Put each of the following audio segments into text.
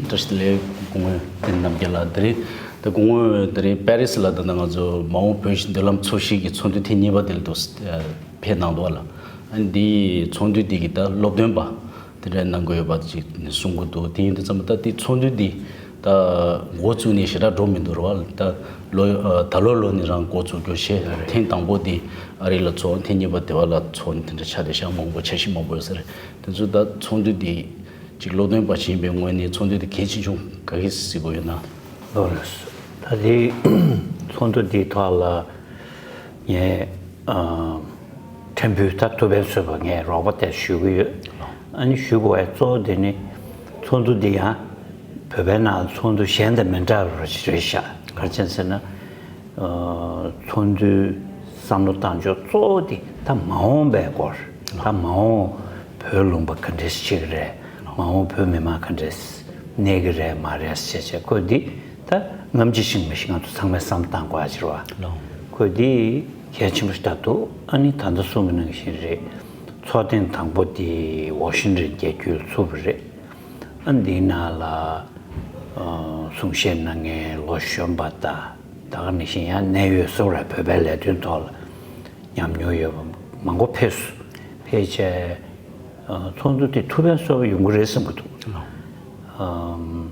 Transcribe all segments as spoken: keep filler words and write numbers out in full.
བཀྲ་ཤིས་བདེ་ལེགས། སྐུ་ངོ་བསྟན་རྣམ་རྒྱལ་ལགས། དེ་རིང་ད་སྐུ་ངོ་དེ་རིང་པེ་རི་སི་ལ་ད་ལྟ་ང་ཚོ་མ་འོངས་བོད་ཀྱི་མདུན་ལམ་འཚོལ་ཞིབ་ཀྱི་ཚོགས་འདུ་ཐེངས་གཉིས་པ་དེ་ལ་འདུག་ཕེབས་གནང་འདུག་ལ། ཨ་ནི་འདིའི་ཚོགས་འདུ་འདི་གི་ད་སློབ་སྟོན་པ་དེ་འདྲ་གནང་གི་ཡོད་པ་ཅིག་ནས་གསུང་གི་འདུག་དེ་ཡིན་དུས་ཙམ་པ་ད་དེ་ཚོགས་འདུ་འདི་ད་འགོ་བཙུགས་ནས་ཞེ་དྲག་འགྲོ་མི་འདུག་ར་བ། ད་ལོ་ད་ལོ་ལོ་ནས་རང་འགོ་བཙུགས་རྒྱུ་བྱས། ཐེངས་དང་པོ་འདི་ཨ་རི་ལ་ཚོགས། ཐེངས་གཉིས་པ་དེ་བ་ལ་ཚོགས་ནས་དེ་འདྲ་ཆགས་བསྡད་ཤག་མང་པོ་འཆར་གཞི་མང་པོ་ཡོད་ས་རེད། དེ་ཚོ་ད་ཚོགས་འདུ་འདི་ཅིག་སློབ་སྟོན་པ་ཞིག་ཡིན་པའི་ངོས་ནས་ཚོགས་འདུ་འདི་གལ་ཆེ་ཆུང་ག་གི་གཟིགས་དགོས་ཡོད་ན། ལགས་རེད། ད་དེ་ཚོགས་འདུ་འདིའི་ཐོག་ལ་ངས་ཨ་ཕྲན་བུ་ད་ཐུགས་ཕན་གསོས་པ་ངས་རོགས་པ་དེ་ཞུ་གི་ཡོད། ཨ་ནི་ཞུ་དགོས་པའི་གཙོ་བོ་དེ་ནི་ཚོགས་འདུ་འདི་ཡང་བོད་པའི་ནང་ཚོགས་འདུ་གཞན་དང་མི་འདྲ་བ་ཞིག་རེད་ཤག་ག་རེ་བྱས་ཟེར་ན། ཚོགས་འདུའི་བསམ་བློ་བཏང་ཕྱོགས་གཙོ་བོ་དེ་ད་མ་འོངས་པའི་སྐོར། ད་མ་འོངས་བོད་ལུང་པ་ག་འདྲས་ཞིག་རེད། མ་འོངས་བོད་མི་མང་ག་འདྲས་གནས་ཀྱི་རེད་མ་རེད་ཟེར་བྱས། ཁོ་འདི་ད་སྔ་ཕྱི་ཞིག་མ་ཞིག་ང་ཚོ་ཚང་མས་བསམ་བློ་བཏང་དགོས་ཡ་ཅིག་རེད་བ། ཁོ་འདི་གལ་ཆེན་པོ་ཞིག་ད་འདུག་ཨ་ནི་ད་ལྟ་གསུངས་པ་ནང་བཞིན་རེད། ཚོགས་ཐེངས་དང་པོ་དེ་ཝ་ཤིང་ཊོན་རྒྱལ་རྒྱུད་ལ་ཚུགས་པ་རེད། ཨ་འདིའི་ནང་ལ་ཨ་གསུང་བཤད་གནང་མཁན་ལོ་གཞོན་པ་དང་། ད་ག་ནང་བཞིན་ཡང་གནད་ཡོད་ས་རེད། བོད་པའི་ལས་དོན་ཐོག་ལ་ཉམས་མྱོང་ཡོད་པ་མང་པོ་ཕེབས་སོང་། ཕེབས་བྱས་ཨ་ཚོགས་འདུ་དེ་ཐུགས་ཕན་གསོས་པ་ཡོང་གི་རེད་བསམ་གྱི་འདུག་ཨམ།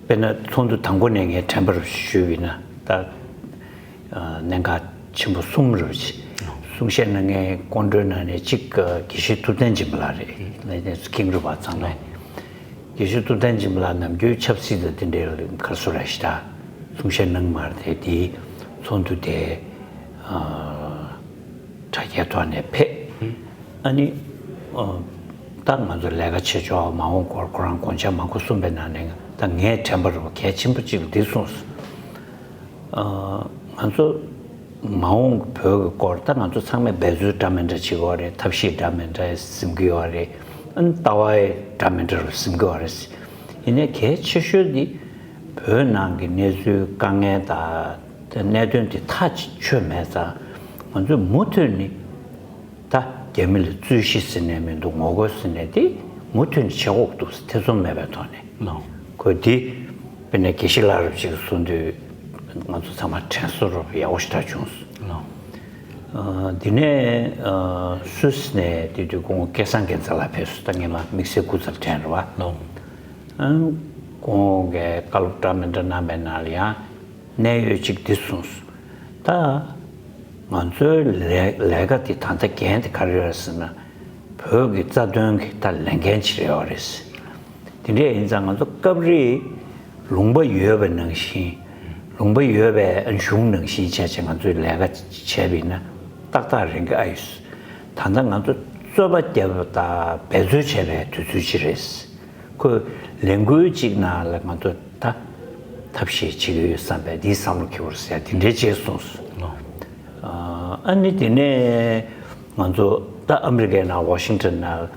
དཔེར་ན་ཚོགས་འདུ་དང་པོ་ནས་ངས་དྲན་པར་ཞུས་པ་ཡིན་ན། ད་ཨ་གནད་འགག་ཆེན་པོ་གསུམ་རེད་པ། གསུང་བཤད་གནང་མཁན་སྐུ་མགྲོན་ནང་ནས་གཅིག་ཨ་དགེ་བཤེས་ཐུབ་བསྟན་སྦྱིན་པ་ལགས་རེད། ལས་དོན་ཁྱིམ་རུ་བ་ཚང་མས། དགེ་བཤེས་ཐུབ་བསྟན་སྦྱིན་པ་ལགས་ནམ་རྒྱུན་ཆབ་སྲིད་དང་དེ་འབྲེལ་ག་རེ་ཟེར་ར་ཞེ་དྲག་གསུང་བཤད་གནང་མ་རེད་དེ། དེའི་ཚོགས་འདུ་དེ་ཨ་དྲ་རྒྱའི་ཐོག་ནས་ཕེབས། ཨ་ནི་ཨ་ད་ང་ཚོ་ལས་ཀ་བྱེད་ཕྱོགས་མ་འོངས་སྐོར་ཁོ་རང་དགོངས་འཆར་མང་པོ་གསུངས་པའི་ནང་ནས་ད་ངས་དྲན་པ་རུ་གལ་ཆེན་པོ་གཅིག་འདི་གསུངས་སོང་། ཨ་ང་ཚོ་མ་འོངས་བོད་ཀྱི་སྐོར་ད་ང་ཚོ་ཚང་མས་འབད་རྩོལ་འདྲ་མི་འདྲ་བྱེད་ཀྱི་ཡོད་རེད། ཐབས་ཤེས་འདྲ་མི་འདྲ་འཛིན་གྱི་ཡོད་རེད། ཨ་ནི་ལྟ་བ་འདྲ་མི་འདྲ་རུ་འཛིན་གྱི་ཡོད་རེད། ཡིན་ནའི་གལ་ཆེ་ཤོས་འདི་བོད་ནང་གི་གནས་ཚུལ་དཀའ་ངལ་དང་གནད་དོན་དེ་ཐག་ཆོད་མེད་ཙང་། ང་ཚོས་མུ་མཐུད་ནས་ད་རྒྱ་མི་ལ་རྩོད་གཞི་ཟེར་ནས་མི་འདུག་ངོ་རྒོལ་ཟེར་ནས་དེ་མུ་མཐུད་ནས་བྱེད་དགོས་འདུག་ཐེ་ཚོམ་མེད་པའི་ཐོག་ནས། ལགས། ཁོས་འདི་དཔེར་ན་དགེ་བཤེས་ལགས་རབ་ཅིག་གསུང་དུས་ང་ཚོ་ཚང་མ་དྲན་གསོ་རོབ་ཡག་པོ་ཞེ་དྲག་བྱུང་སོང་། ལགས། ཨ་འདི་ནས་ཨ་སུད་སི་ནས་དེ་དུས་ཁོང་སྐལ་བཟང་རྒྱལ་མཚན་ལགས་ཕེབས་སོང་། ད་སྔོན་མ་དམིགས་བསལ་སྐུ་ཚབ་དྲན་རེད་བ། ལགས། ཨ་ཁོང་གིས་བཀའ་སློབ་འདྲ་མི་འདྲ་གནང་པའི་ནང་ལ་ཡང་གནད་ཡོད་ཅིག་འདི་གསུངས་སོང་། ད་ང་ཚོའི་ལས་ལས་ཀ་འདི་ད་ལྟ་འགན་དེ་ག་རེ་རེད་ཟེར་ན། བོད་ཀྱི་རྩ་དོན་གྱི་ད་ལས་འགན་ཅིག་རེད་བ་རེད། དེ་འདྲ་ཡིན་ཙང་ང་ཚོ་སྐབས་རེ་ལུང་པ་ཡོད་པ་ནང་བཞིན། ལུང་པ་ཡོད་པའི་གཞུང་ནང་བཞིན་བྱས་བྱས་ང་ཚོས་ལས་ཀ་བྱས་པ་ཡིན་ན་ཏག་ཏག་རན་གྱི་ཨ་ཡོད། ད་ལྟ་ང་ཚོ་རྩོད་པ་བརྒྱབ་པ་དང་འབད་རྩོལ་བྱས་པའི་དུས་ཚོད་ཅིག་རེད། ཁོས་ལས་འགུལ་གཅིག་ནང་ལ་ང་ཚོ་ད་ཐབས་ཤེས་བྱེད་ཀྱི་ཡོད་བསམ་པའི་འདིའི་བསམ་བློ་འཁྱེར་བར་ཟེར་དེ་འདྲའི་བྱས་གསུངས་སོང་། ཨ་ནི་དེ་ནས་ང་ཚོ་ད་ཨ་མི་རི་ཀའི་ནང་ཝ་ཤིང་ཊོན་ནང་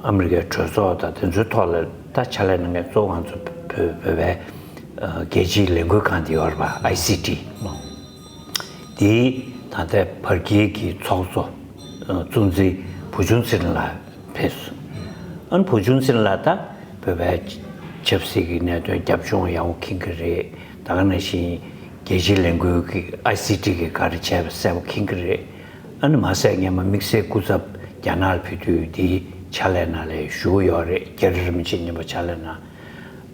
ཨ་མི་རི་ཀའི་གྲོས་ཚོགས་དང་དེ་ཚོའི་ཐོག་ལ་ད་ཕྱག་ལས་གནང་མཁན་གཙོ་བོ་ང་ཚོ་བོད་བོད་པའི་རྒྱལ་སྤྱིའི་ལས་འགུལ་ཁང་དེ་ཡོད་རེད་པ། ཨའི་སི་ཊི། དེའི་ད་ལྟའི་བར་བརྒལ་གྱི་ཚོགས་གཙོ་གཙོ་འཛིན་བུ་ཆུང་ཚེ་རིང་ལགས་ཕེབས་སོང་། ཨ་ནི་བུ་ཆུང་ཚེ་རིང་ལགས་ད་བོད་པའི་ཆབ་སྲིད་ཀྱི་གནད་དོན་རྒྱབ་ལྗོངས་ཡག་པོ་མཁྱེན་གྱི་རེད། ད་ག་ནང་བཞིན་རྒྱལ་སྤྱིའི་ལས་འགུལ་གྱི་ཨའི་སི་ཊི་གི་ག་རེ་བྱས་པ་གསལ་པོ་མཁྱེན་གྱི་རེད། ཨ་ནི་མ་ཟད་སྔོན་མ་དམིགས་བསལ་སྐུ་ཚབ་རྒྱ་ནག་ལ་ཕེབས་དུས་དེའི་ཕྱག་ལས་ནང་ལ་ཞུགས་ཡོད་རེད། རྒྱ་རི་རིན་པོ་ཆེ་མཉམ་པོ་ཕྱག་ལས་གནང་།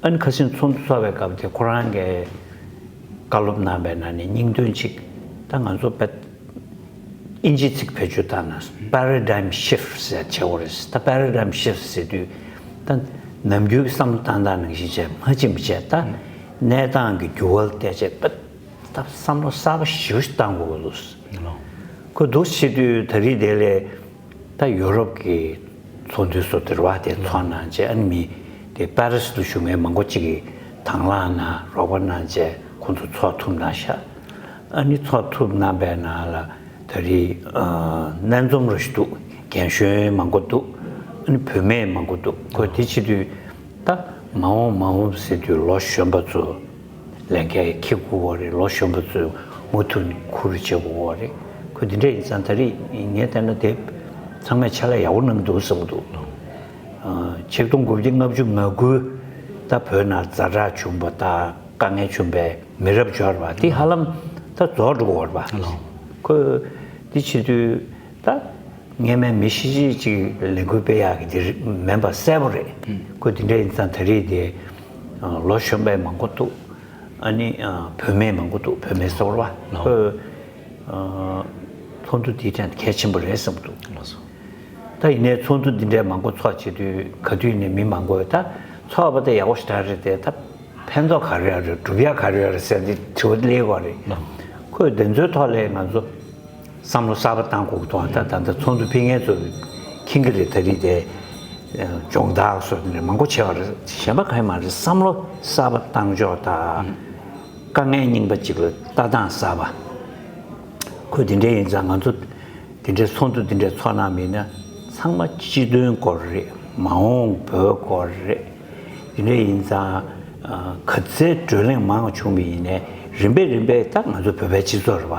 ཨ་ནི་ཁ་སང་ཚོགས་འདུ་ཚོགས་པའི་སྐབས་དེ་ཁོ་རང་གིས་བཀའ་སློབ་གནང་པའི་ནང་ནས་སྙིང་དོན་གཅིག་ད་ང་ཚོ་བོད་ཨིན་ཇི་ཚིག་བེད་སྤྱོད་བཏང་ན་པ་ར་ཌའིམ་ཤིཕ་ཊི་ཟེར་བྱེད་དགོས་རེད། ད་པ་ར་ཌའིམ་ཤིཕ་ཊི་ཟེར་དུས་ད་ནམ་རྒྱུན་གྱི་བསམ་བློ་བཏང་སྟངས་ནང་བཞིན་བྱས་སྨྲ་ཅིག་མི་བྱས། ད་གནས་སྟངས་ཀྱི་འགྱུར་བ་ལ་བལྟས་བྱས་པ་ད་བསམ་བློ་གསར་པ་ཞེ་པོ་ཞིག་བཏང་དགོས་ཀྱི་འདུག་ཁོ་འདུག་བྱེད་དུས་ད་རེས་དེ་ལས་ད་ཡུ་རོབ་ཀྱི་ཚོགས་འདུ་སོགས་དེ་རེད་བ། དེ་ཚོགས་གནང་བྱས་ཨ་ནི་མི་དེ་པེ་རི་སི་ལ་བཞུགས་མཁན་མང་པོ་ཅིག་གིས་དང་བླངས་གནང་རོགས་པ་གནང་བྱས་ཁོང་ཚོ་ཚོགས་ཐུབ་གནང་ཤག་ཨ་ནི་ཚོགས་ཐུབ་གནང་པའི་ནང་ལ་ད་རེས་ཨ་སྣ་འཛོམས་རུ་ཞིག་འདུག་རྒན་གཞོན་མང་པོ་འདུག་ཨ་ནི་བུད་མེད་མང་པོ་འདུག་ཁོ་དེ་བྱེད་དུས་ད་མ་འོངས་མ་འོངས་ཟེར་དུས་ལོ་གཞོན་པ་ཚོ་ལས་འགན་འཁྱེར་དགོས་པ་རེད། ལོ་གཞོན་པ་ཚོས་མུ་མཐུད་ནས་ཁུར་བྱེད་དགོས་པ་རེད། ཁོ་དེ་འདྲ་ཡིན་ཙང་ད་རེས་ངས་བལྟས་ན་དེ་ཚང་མས་ཕྱག་ལས་ཡག་པོ་གནང་གི་འདུག་བསམ་གྱི་འདུག་ཨ་ཆིག་སྟོང་དགུ་བརྒྱ་ལྔ་བཅུ་ང་དགུ་ ད་བོད་ནང་ཛ་དྲག་བྱུང་བ་དང་དཀའ་ངལ་བྱུང་བའི་མི་རབས་འབྱོར་བ་དེ་ཧ་ལམ་ད་རྫོགས་འགྲོ་གི་ཡོད་རེད་པ། ལགས། ཁོས་དེ་བྱེད་དུས་ད་སྔས་མའི་མི་ཤི་ཤི་ཅིག་ལས་འགུལ་སྤེལ་ཡག་གི་དེ་མིན་པ་གསལ་པོ་རེད། ཁོས་དེ་འདྲ་ཡིན་ཙང་ད་རེས་དེ་ལོ་གཞོན་པའི་མང་པོ་འདུག་ཨ་ནི་བུད་མེད་མང་པོ་འདུག་བུད་མེད་གསོལ་བ། ལགས། ཁོས་ཚོགས་འདུ་དེའི་སྟེང་གལ་ཆེན་པོ་རེད་བསམ་འདུག་ལགས་སོ། ད་ཡིན་ནའི་ཚོགས་འདུ་འདི་འདྲའི་མང་པོ་ཚོགས་བྱེད་དུས་ག་དུས་ནས་མི་མང་པོས་ད་ཚོགས་པ་དེ་ཡག་པོ་ཞེ་དྲག་རེད་དེ། ད་ཕན་ཐོགས་ག་རེ་ཡོད་རེད། སྒྲུབ་ཡག་ག་རེ་ཡོད་རེད་ཟེར་ཏེ་དྲི་བ་སླེབས་ཀྱི་ཡོད་རེད། ཁོས་དེ་ཚོའི་ཐོག་ལ་ང་ཚོ་བསམ་བློ་གསར་པ་བཏང་དགོས་ཀྱི་འདུག་ད་ད་ལྟ་ཚོགས་འདུ་ཕྱི་ཉིན་ཚོ་མཁྱེན་གྱི་རེད། ད་རེས་དེ་སྦྱོང་བརྡར་སོགས་དེ་འདྲ་མང་པོ་བྱས་པ་རེད། གཞན་པ་གང་ཡང་མ་རེད། བསམ་བློ་གསར་པ་བཏང་ཕྱོགས་དང་དཀའ་ངལ་རྙིང་པ་ཅིག་ལ་ལྟ་སྟངས་གསར་པ། ཁོས་དེ་འདྲ་ཡིན་ཙང་ང་ཚོ་དེ་འདྲའི་ཚོགས་འདུ་དེ་འདྲའི་ཚོགས་གནང་མིན་ན་ཚང་མ་སྤྱི་དོན་སྐོར་རེད། མ་འོངས་བོད་སྐོར་རེད། དེ་འདྲ་ཡིན་ཙང་ག་ཚད་བགྲོ་གླེང་མང་བ་བྱུང་བ་ཡིན་ནའི་རིམ་པས་རིམ་པས་ད་ང་ཚོ་བོད་པའི་སྤྱི་ཚོགས་རེད་པ།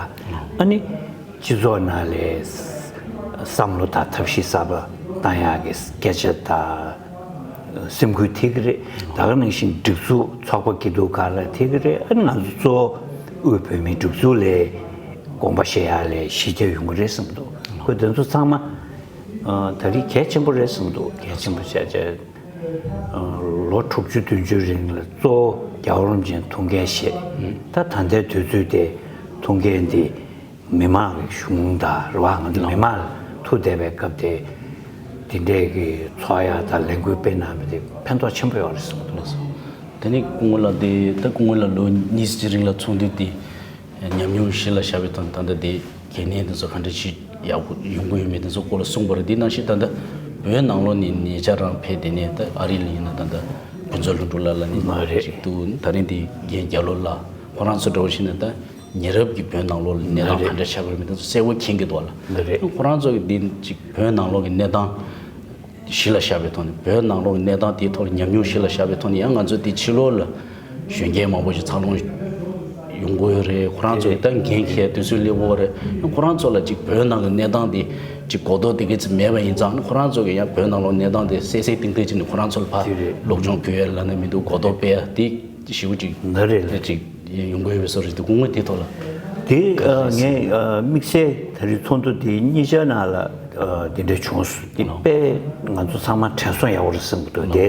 ཨ་ནི་སྤྱི་ཚོགས་ནང་ལ་བསམ་བློ་དང་ཐབས་ཤེས་གསར་པ་བཏང་ཡག་གི་སྐད་ཆ་དང་སེམས་འགུལ་ཐེབས་ཀྱི་རེད། ད་ག་ནང་བཞིན་སྒྲིག་འཛུགས་ཚོགས་པ་སྐྱིད་སྡུག་སྒང་ལ་ཐེབས་ཀྱི་རེད། ཨ་ནི་ང་ཚོ་གཙོ་བོ་དབུས་བོད་མིའི་སྒྲིག་འཛུགས་ལ་དགོངས་པ་བཞེས་ཡག་ལ་གཞི་རྒྱ་ཡོང་གི་རེད་བསམ་འདུག་ཁོས་དེ་ཚོ་ཚང་མ་ད་རེས་གལ་ཆེན་པོ་རེད་བསམ་འདུག་གལ་ཆེན་པོ་བྱས་བྱས་ལོ་དྲུག་ཅུ་བདུན་ཅུ་རིང་ལ་གཙོ་བོ་རྒྱལ་བ་རིན་པོ་ཆེའི་ཐུགས་འགན་བཞེས། ད་ད་ལྟའི་དུས་ཚོད་དེ་ཐུགས་འགན་འདི་མི་མང་གི་གཞུང་དང་རེད་པ། ང་ཚོ་མི་མང་ལ་ཐུག་བསྡད་པའི་སྐབས་དེ་དེ་འདྲའི་གི་ཚོགས་ཡག་དང་ལས་འགུལ་སྤེལ་གནང་བ་དེ་ཕན་ཐོགས་ཆེན་པོ་ཡོད་རེད་བསམ་གྱི་འདུག་དེ་ནི་སྐུ་ངོ་ལགས་དེ་ད་སྐུ་ངོ་ལགས་ལོ་གཉིས་ཀྱི་རིང་ལ་ཚོགས་འདུ་དེ་ཉམས་མྱོང་གཞི་ལ་བཞག་པའི་ཐོག་ནས་ད་ལྟ་དེ་གལ་གནད་དེ་ཚོ་ག་འདྲ་ཞིག་ཡག་པོ་ཡོང་གི་ཡོད་མེད་དེ་ཚོ་སྐོར་ལ་གསུངས་པ་རེད། དེ་ནང་བཞིན་ད་ལྟ་བོད་ནང་ལོགས་ནས་ཉེ་ཆར་རང་ཕེབས་དེ་ནས་ད་ཨ་རི་ལ་ཡིན་ན་ད་ལྟ་ཕུན་ཚོགས་ལྷུན་གྲུབ་ལགས་ལ་ནི་མ་རེད། ཅིག་འདུག་ད་རིང་དེ་རྒན་རྒྱ་ལོ་ལགས་ཁོ་རང་ཚོ་འདྲ་བོ་ཞིག་ནས་ད་ཉེ་རབས་ཀྱི་བོད་ནང་ལོགས་ལ་གནས་སྟངས་ག་འདྲ་ཆགས་པ་རེད་མེད་དེ་ཚོ་གསལ་པོ་མཁྱེན་གྱི་འདུག་ལ། ལ་རེད། ཁོ་རང་ཚོ་གི་འདི་ཅིག་བོད་ནང་ལོགས་ཀྱི་གནས་སྟངས་གཞི་ལ་བཞག་པའི་ཐོག་ནས་བོད་ནང་ལོགས་ཀྱི་གནས་སྟངས་དེའི་ཐོག་ལ་ཉམས་མྱོང་གཞི་ལ་བཞག་པའི་ཐོག་ནས་ཡང་ང་ཚོ་དེ་ཕྱི་ལོགས་ལ་གཞོན་སྐྱེས་མང་པོ་ཞིག་འཚར་ལོངས་ཡོང་གི་ཡོད་རེད། ཁོ་རང་ཚོ་གི་ད་འགན་འཁྱེར་དུས་ཚོད་སླེབས་ཡོད་རེད། ཁོ་རང་ཚོ་ལ་ཅིག་བོད་ནང་གི་གནས་སྟངས་དེ་ཅིག་གོ་རྟོགས་དེ་ག་ཚོད་མེད་པ་ཡིན་ཙང་ཁོ་རང་ཚོ་གི་ཡང་བོད་ནང་ལོགས་གནས་སྟངས་དེ་གསལ་གསལ་ཏིང་ཏིང་ཅིག་ནས་ཁོ་རང་ཚོ་ལ་ཕར་དེ་རེད། སློབ་སྦྱོང་ཕུལ་ཡ་ལབ་ན་མི་འདུག་གོ་རྟོགས་སྤེལ་ཡ་དེ་ཞེ་པོ་ཅིག་ལ་རེད་ལ་དེ་ཅིག་ཡོང་གི་ཡོད་པའི་བཟོ་རེད། དེ་སྐུ་ངོ་དེ་ཐོག་ལ་དེ་ངས་དམིགས་བསལ་ད་རེས་ཚོགས་འདུ་དེ་གཉིས་ཆ་ནང་ལ་དེ་འདྲ་བྱུང་སོང་། དེ་དཔེ་ང་ཚོ་ཚང་མ་དྲན་གསོ་ཡག་པོ་རེད་བསམ་གྱི་འདུག་དེ་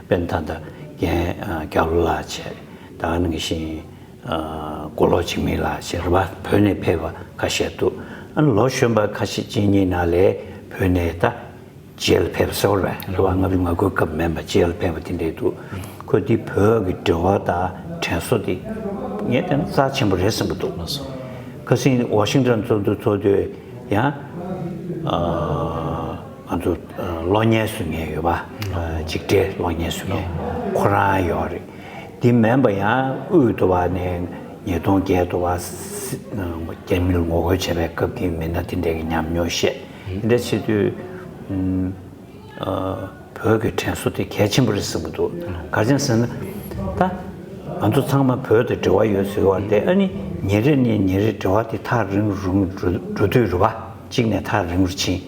དཔེར་ན་ད་ལྟ་རྒན་རྒྱ་ལོ་ལགས་བྱས། ད་ག་ནང་བཞིན་མགོ་ལོག་འཇིགས་མེད་ལགས་བྱས་རེད་པ། བོད་ནས་ཕེབས་པ་ཁ་ཤས་འདུག་ཨ་ནི་ལོ་གཞོན་པ་ཁ་ཤས་གཅིག་གཉིས་ནང་ལ་བོད་ནས་ད་རྗེས་ལ་ཕེབས་པ་ཟེར་བ་རེད་པ། མངའ་རིས་མངའ་ཁུལ་སྐབས་མིན་པ་རྗེས་ལ་ཕེབས་པ་དེ་འདྲས་འདུག་ཁོས་འདི་བོད་ཀྱི་འབྲེལ་བ་དང་དྲན་གསོ་དེ་ངས་བལྟས་ན་རྩ་ཆེན་པོ་རེད་བསམ་གྱི་འདུག་ཁ་སང་ཝ་ཤིང་ཊོན་ཚོགས་འདུ་ཚོགས་དུས་ཡང་ང་ཚོ་གློག་བརྙན་བཟོ་མཁན་ཡོད་པ། འཇིགས་བྲལ་གློག་བརྙན་བཟོ་མཁན་ཁོ་རང་ཡོད་རེད། དེ་མིན་པ་ཡང་དབུས་དུ་བ་ནས་ཉིས་སྟོང་བརྒྱད་དུ་བ་རྒྱ་མིར་ངོ་རྒོལ་བྱས་པའི་སྐབས་ཀྱི་མི་སྣ་དེ་འདྲས་ཀྱི་ཉམས་མྱོང་བཤད། དེ་འདྲ་བྱེད་དུས་བོད་ཀྱི་དྲན་གསོ་དེ་གལ་ཆེན་པོ་རེད་བསམ་གྱི་འདུག་ག་རེ་བྱས་ཟེར་ན་ད་ང་ཚོ་ཚང་མ་བོད་དང་འབྲེལ་བ་ཡོད་ཟེར་བ་དེ་ཨ་ནི་ཉིན་རེ་ནས་ཉིན་རེ་འབྲེལ་བ་དེ་ཐག་རིང་རུ་འགྲོ་འགྲོ་དུས་རེད་པ། གཅིག་ནས་ཐག་རིང་རུ་ཕྱིན།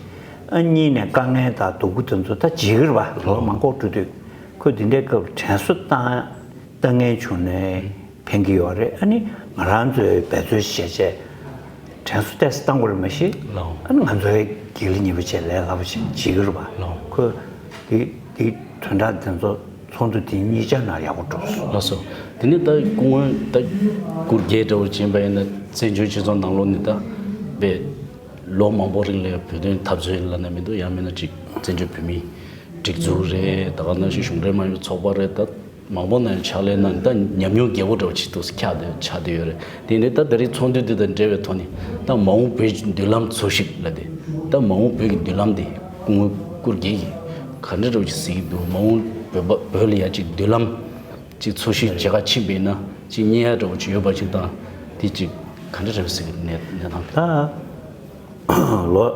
ཨ་གཉིས་ནས་དཀའ་ངལ་དང་སྡུག་པོ་དེ་ཚོ་ད་བརྗེད་ཀྱི་རེད་པ། ལོ་མང་པོ་འགྲོ་དུས་ཁོས་འདི་འདྲའི་སྐབས་དྲན་གསོ་བཏང་ལྟ་ངན་བྱུང་ནས་ཕན་གྱི་ཡོད་རེད། ཨ་ནི་ང་རང་ཚོའི་འབད་རྩོལ་ཞིག་བྱས་བྱས་དྲན་གསོ་ཏོག་ཙམ་བཏང་དགོས་རེད་མ་གཞི། ལགས། ཨ་ནི་ང་ཚོའི་སྒེར་ལ་ཉེ་པོ་བྱས་ལས་སླ་པོ་བྱས་བྱེད་ཀྱི་རེད་པ། ལགས། ཁོས་དེ་དེ་དོན་དག་དེ་ཚོ་ཚོགས་འདུ་དེ་གཉིས་ཆ་ནང་ཡག་པོ་འགྲོ་སོང་། ལགས་སོ། དེ་ནི་ད་སྐུ་ངོ་ད་སྐུ་སྒེར་འདྲ་བོ་ཕྱིན་པ་ཡིན་ན་བཙན་བྱོལ་སྤྱི་ཚོགས་ནང་ལོགས་ནས་ད་དཔེ་ལོ་མང་པོ་རིང་ལ་བོད་དོན་འཐབ་རྩོད་ལབ་ན་མི་འདུག་ཡང་མིན་ན་ཅིག་བཙན་བྱོལ་བོད་མིའི་སྒྲིག་འཛུགས་རེད། ད་ག་ནང་བཞིན་གཞུང་འབྲེལ་མ་ཡིན་པའི་ཚོགས་པ་རེད། ད་མང་པོ་ནང་ཕྱག་ལས་གནང་ནས་ད་ཉམས་མྱོང་རྒྱས་པོ་འདྲ་བོ་ཅིག་འདུག་ཆགས་བསྡད་ཆགས་བསྡད་ཡོད་རེད། དེ་ནས་ད་ད་རེས་ཚོགས་འདུ་འདི་དང་འབྲེལ་བའི་ཐོག་ནས་ད་མ་འོངས་བོད་ཀྱི་མདུན་ལམ་འཚོལ་ཞིབ་ལབ་དེ། ད་མ་འོངས་བོད་ཀྱི་མདུན་ལམ་དེ་སྐུ་ངོ་སྐུ་སྒེར་གྱིས་ག་འདྲ་འདྲ་བོ་ཅིག་གཟིགས་ཀྱི་འདུག་མ་འོངས་བོད་པ་བོད་ལ་ཡ་ཅིག་མདུན་ལམ་ཅིག་འཚོལ་ཞིབ་བྱེད་ག་ཕྱིན་པ་ཡིན་ན་ཅིག་རྙེད་ཡ་འདྲ་བོ་ཅིག་ཡོད་པ་ཅིག་དང་དེ་ཅིག་ག་འདྲ་འདྲ་བོ་ཟེར་གྱི་གནས་གནས་སྟངས་རེད། ད་ལོ་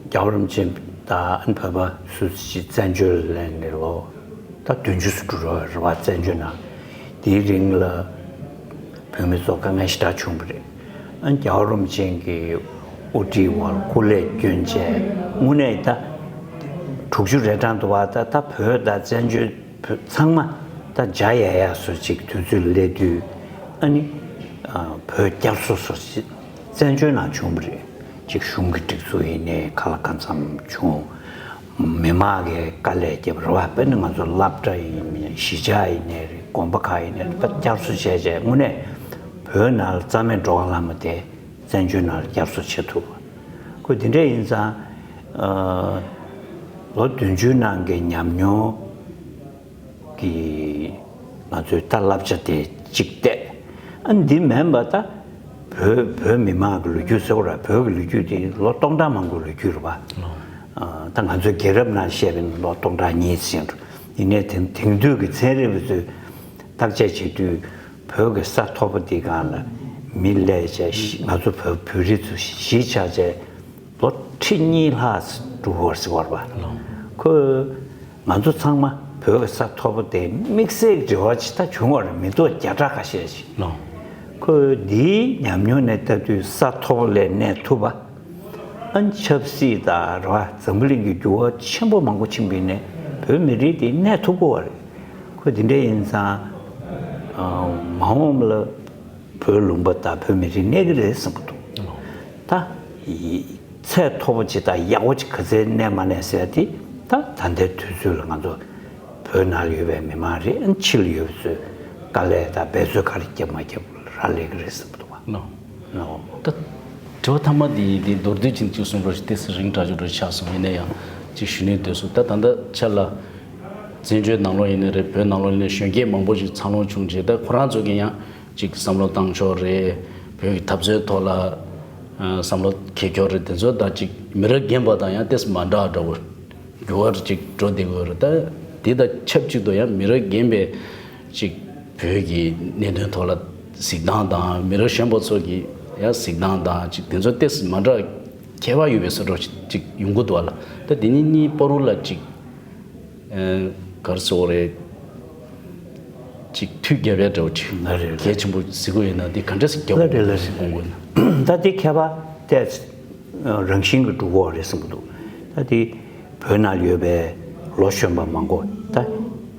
རྒྱལ་བ་རིན་པོ་ཆེ་དང་ཨ་ནི་བོད་པ་སུད་སི་བཙན་བྱོལ་ལ་ནས་ལོ་ད་བདུན་ཅུ་ཙམ་འགྲོ་རོགས་རེད་པ། བཙན་བྱོལ་ནང་དེའི་རིང་ལ་བོད་མི་ཚོ་དཀའ་ངལ་ཞེ་དྲག་བྱུང་བ་རེད། ཨ་ནི་རྒྱལ་བ་རིན་པོ་ཆེ་གི་དབུ་ཁྲིད་འོག་ལ་སྐུ་ལས་བསྐྱོན་བྱས་དངོས་གནས་ད་དྲུག་ཅུ་རེ་གྲངས་འདུག་པ། ད་ད་བོད་དང་བཙན་བྱོལ་བོད་ཚང་མ་ ད་འཇའ་ཡལ་ཡལ་སོ་ཅིག་དུས་ཚོད་ལ་སླེབས་དུས་ཨ་ནི་བོད་བསྐྱར་གསོ་སོ་ཅིག་བཙན་བྱོལ་ནང་བྱུང་བ་རེད། ཅིག་གཞུང་གི་སྒྲིག་འཛུགས་ཡིན་ནའི་ག་ལ་གང་འཚམ་བྱུང་། མི་མང་གིས་དཀའ་ལས་བརྒྱབ་རེད་བ། དཔེར་ན་ང་ཚོ་སློབ་གྲྭ་ཡིན་ནའི་གཞིས་ཆགས་ཡིན་ནའི་རེད། དགོན་པ་ཁག་ཡིན་ནའི་རེད། བསྐྱར་གསོ་བྱས་བྱས་དངོས་གནས་བོད་ནང་ལ་རྩ་མེད་འགྲོ་ག་ལ་མ་དེ་བཙན་བྱོལ་ནང་ལ་བསྐྱར་གསོ་བྱེད་ཐུབ། ཁོ་དེ་འདྲ་ཡིན་ཙང་ལོ་བདུན་ཅུའི་ནང་གི་ཉམས་མྱོང་གི་ང་ཚོའི་ད་བསླབ་བྱ་དེ་གཅིག་བལྟས། ཨ་འདི་མིན་པ་ད་བོད་བོད་མི་མང་གི་ལོ་རྒྱུས་ཟེར་བ་ར། བོད་ཀྱི་ལོ་རྒྱུས་དེ་ལོ་སྟོང་ཕྲག་མང་པོའི་ལོ་རྒྱུས་རེད་བ། ད་ང་ཚོའི་རྒྱལ་རབས་ནང་བཤད་པའི་ལོ་སྟོང་ཕྲག་གཉིས་ཟིན་འགྲོ། ཡིན་ནའི་དེང་དེང་དུས་ཀྱི་ཚན་རིག་པ་ཚོས་བརྟག་དཔྱད་བྱེད་དུས་བོད་ཀྱི་ས་མཐོ་པོ་འདི་སྒང་ལ་མི་སླེབས་བྱས་ང་ཚོ་བོད་བོད་རིགས་ཚོ་གཞིས་ཆགས་བྱས། ལོ་ཁྲི་གཉིས་ལྷག་འགྲོ་བར་ཟེར་བ་རེད་པ། ཁོས་ང་ཚོ་ཚང་མ་བོད་ཀྱི་ས་མཐོ་པོ་དེ་དམིགས་བསལ་གྱི་འབྲེལ་བ་ཅིག་ད་བྱུང་བ་རེད། མི་ཐོག་བརྒྱ་ཕྲག་ཁ་ཤས་ཤིག་ཁོས་འདིའི་ཉམས་མྱོང་ནས་ལྟ་དུས་ས་མཐོ་པོ་ལ་གནས་ཐུབ་པ། ཨ་ནི་ཆབ་སྲིད་དང་རེད་པ། འཛམ་བུ་གླིང་གི་འགྱུར་བ་ཆེན་པོ་མང་པོ་ཕྱིན་པ་ཡིན་ནའི་བོད་མི་རིགས་དེ་གནས་ཐུབ་ཀྱི་ཡོད་རེད། ཁོས་འདི་འདྲ་ཡིན་ཙང་མ་འོངས་པ་ལ། བོད་ལུང་པ་དང་བོད་མི་རིགས་གནས་ཀྱི་རེད་བསམ་གྱི་འདུག་ད་ཡི་ཚད་མཐོ་པོ་ཅིག་དང་ཡག་པོ་ཅིག་ག་ཚད་གནས་མ་གནས་ཟེར་དེ་ད་ད་ལྟའི་དུས་ཚོད་ལ་ང་ཚོ་བོད་ནང་ལ་ཡོད་པའི་མི་མང་རེད། ཨ་ཕྱི་ལ་ཡོད་པ་ཚོས་དཀའ་ལས་དང་འབད་རྩོལ་ག་རེ་བརྒྱབ་མ་བརྒྱབ་རག་ལས་ཀྱི་རེད་བསམ་གྱི་འདུག་བ། ནོ། ནོ། ད་དྲི་བ་ཐ་མ་འདི་ཡིན། འདི་མདོར་བསྡུས་ཅིག་ཅིག་གསུངས་རོགས་ཞེས། ཏོག་ཙམ་རིང་དྲགས་ཅིག་འགྲོ་ཆགས་སོང་། ཡིན་ན་ཡང་ཅིག་ཞུ་ནས་སྡོད་སོང་། ད་ད་ལྟ་ཆ་ལ་བཙན་བྱོལ་ནང་ལོགས་ཡིན་ནའི་རེད། བོད་ནང་ལོགས་ཡིན་ནའི་གཞོན་སྐྱེས་མང་པོ་ཞིག་འཚར་ལོངས་བྱུང་རྗེས་ད་ཁོ་རང་ཚོ་གིས་ཡང་ཅིག་བསམ་བློ་བཏང་ཕྱོགས་རེད། བོད་ཀྱི་འཐབ་རྩོད་ཐོག་ལ་ཨ་བསམ་བློ་འཁྱེར་ཕྱོགས་རེད། དེ་ཚོ་ད་ཅིག་མི་རབས་རྒན་པ་དང་ཡང་ཏོག་ཙམ་མ་འདྲ་འདྲ་བོ་འགྱུར་བ་ཅིག་འགྲོ་བསྡད་ཀྱི་ཡོད་རེད། ད་དེ་དང་ཆབས་ཅིག་ཏུ་ཡང་མི་རབས་རྒན་པའི་ཅིག་བོད་ཀྱི་གནད་དོན་ཐོག་ལ་གཟིགས་སྟངས་དང་། མི་རབས་གཞོན་པ་ཚོ་གི་ཡང་གཟིགས་སྟངས་དང་ཅིག་དེ་ཚོ་ཏོག་ཙམ་མ་འདྲ་ཁྱད་པར་ཡོད་པའི་བཟོ་འདྲ་ཅིག་ཡོང་གི་འདུག་བ་ལ། ད་དེ་གཉིས་གཉིས་བར་ལ་ཅིག་ཨ་ག་རེ་ཟེར་དགོས་རེད། ཅིག་མཐུད་རྒྱབ་ཡ་འདྲ་བོ་ཅིག་ལ་རེད། གལ་ཆེན་པོ་གཟིགས་དགོས་ཡོད་ན་འདི་ག་འདྲ་ཞིག་རྒྱབ་ལ་རེད་ལ་རེད། དགོངས་དགོས་ན། ད་འདི་ཁྱད་པར་ཏོག་ཙམ་རང་བཞིན་གྱིས་འགྲོ་གི་ཡོད་རེད་བསམ་གྱི་འདུག་ད་འདི་བོད་ནང་ཡོད་པའི་ལོ་གཞོན་པ་མང་པོ་ད་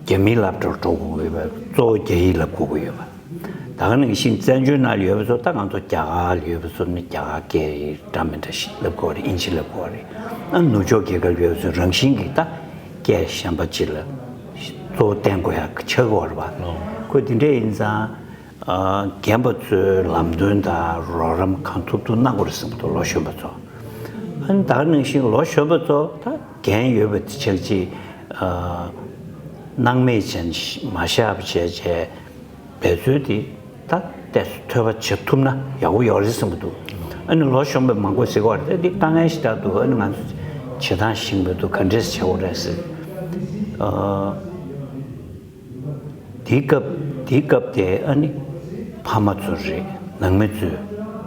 རྒྱ་མིའི་སློབ་གྲྭར་འགྲོ་དགོས་ཀྱི་ཡོད་པ། གཙོ་བོ་རྒྱ་ཡིག་བསླབ་དགོས་ཀྱི་ཡོད་པ། ད་ག་ནང་བཞིན་བཙན་བྱོལ་ནང་ཡོད་པ་ཚོ་ད་ང་ཚོ་རྒྱ་གར་ལ་ཡོད་པ་ཚོ་ནི་རྒྱ་གར་སྐད་འདྲ་མི་འདྲ་ཞིག་བསླབ་དགོས་རེད། ཨིན་ཇི་བསླབ་དགོས་རེད། ཨ་ནུབ་ཕྱོགས་རྒྱལ་ཁབ་ཡོད་པ་ཚོ་རང་བཞིན་གྱིས་ད་སྐད་གཞན་པ་ཅིག་ལ་གཙོ་བོ་བསྟེན་དགོས་ཡ་ཆགས་ཀྱི་ཡོད་རེད་པ། ཁོ་དེ་འདྲ་ཡིན་ཙང་། ཨ་རྒན་པ་ཚོའི་ལམ་སྟོན་དང་རོགས་རམ་གང་ཐུབ་ཐུབ་གནང་དགོས་རེད་བསམ་གྱི་འདུག་ལོ་གཞོན་པ་ཚོ། ཨ་ནི་ད་ག་ནང་བཞིན་ལོ་གཞོན་པ་ཚོ་ད་འགན་ཡོད་པ་དེ་ཆགས་ཅིག་ཨ་སྣང་མེད་ཅན་མ་བཞག་པ་བྱས་བྱས་འབད་རྩོལ་དེ་ད་ཏོག་ཙམ་ཐོལ་པ་བྱེད་ཐུབ་ན་ཡག་པོ་ཡོད་རེད་བསམ་གྱི་འདུག་ཨ་ནི་ལོ་གཞོན་པ་མང་པོ་ཟེར་གྱི་ཡོད་རེད། ད་འདི་དཀའ་ངལ་ཞེ་དྲག་འདུག་ཨ་ནི་ང་ཚོ་བྱེད་སྟངས་ཤིག་མི་འདུག་ག་འདྲས་བྱེད་དགོས་རེད་ཟེར། ཨ། དེའི་སྐབས་དེའི་སྐབས་དེ་ཨ་ནི་ཕ་མ་ཚོ་རེད། ནང་མི་ཚོས་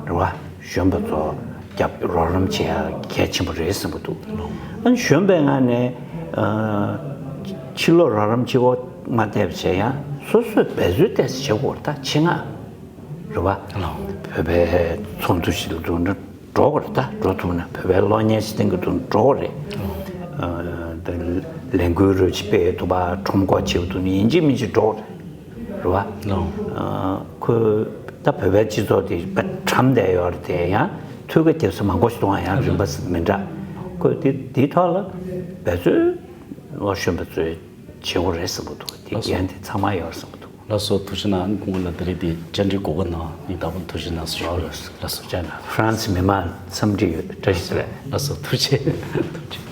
རེད་བ། གཞོན་པ་ཚོ་རྒྱབ་རོགས་རམ་བྱེད་ཡ་གལ་ཆེན་པོ་རེད་བསམ་གྱི་འདུག་ཨ་ནི་གཞོན་པའི་ངང་ནས་ཨ་ཕྱི་ལོགས་རོགས་རམ་བྱེད་དགོས་མ་བསྡད་པ་བྱས་ཡང་སོ་སོས་འབད་རྩོལ་ཏོག་ཙམ་བྱེད་དགོས་རེད། ད་ཆེད་མངགས་རེད་བ། བོད་པའི་ཚོགས་འདུ་ཞིག་ལ་འདུག་ན་འགྲོ་དགོས་རེད། ད་འགྲོ་ཐུབ་ན་བོད་པའི་གློག་བརྙན་ཞིག་སྟེང་གི་དུ་འགྲོ་དགོས་རེད། ཨ་ད་ལས་འགུལ་རུ་ཅིག་སྤེལ་ཐུབ་པ། ཁྲོམ་སྐོར་བྱེད་ཐུབ་ན་ཡིན་གཅིག་མིན་གཅིག་འགྲོ་དགོས་རེད་བ། ཨ་ཁོས་ད་བོད་པའི་སྤྱི་ཚོགས་དེ་དཔེ་གྲམ་བསྡད་ཡོད་རེད། དེ་ཡང་ཐུགས་ཁ་རྒྱབ་ས་མང་པོ་ཞིག་འདུག་ཨ་ཡང་རིམ་པ་མི་འདྲ། ཁོས་དེ་དེའི་ཐོག་ལ་འབད་རྩོལ་ལོ་གཞོན་པ་ཚོས་བྱེད་དགོས་རེད་བསམ་གྱི་འདུག་དེ་འགན་དེ་ཚང་མ་ཡོད་རེད་བསམ་གྱི་འདུག་ལགས་སོ། ཐུགས་རྗེ་གནང་། ཨ་ནི་ཁོང་ལ་དེ་རིང་དེ་བཅར་འདྲི་གོ་སྐབས་གནང་། ཨ་ནི་ད་བར་ཐུགས་རྗེ་གནང་ཟེར་ཞུ། ལགས་སོ། ལགས་སོ། བཅར་གནང་། ཧྥ་རན་སི་མི་མང་འཚམས་འདྲི་ཡོད། བཀྲ་ཤིས་བདེ་ལེགས། ལགས་སོ། ཐུགས་རྗེ་ཆེ། ཐུགས་རྗེ་ཆེ།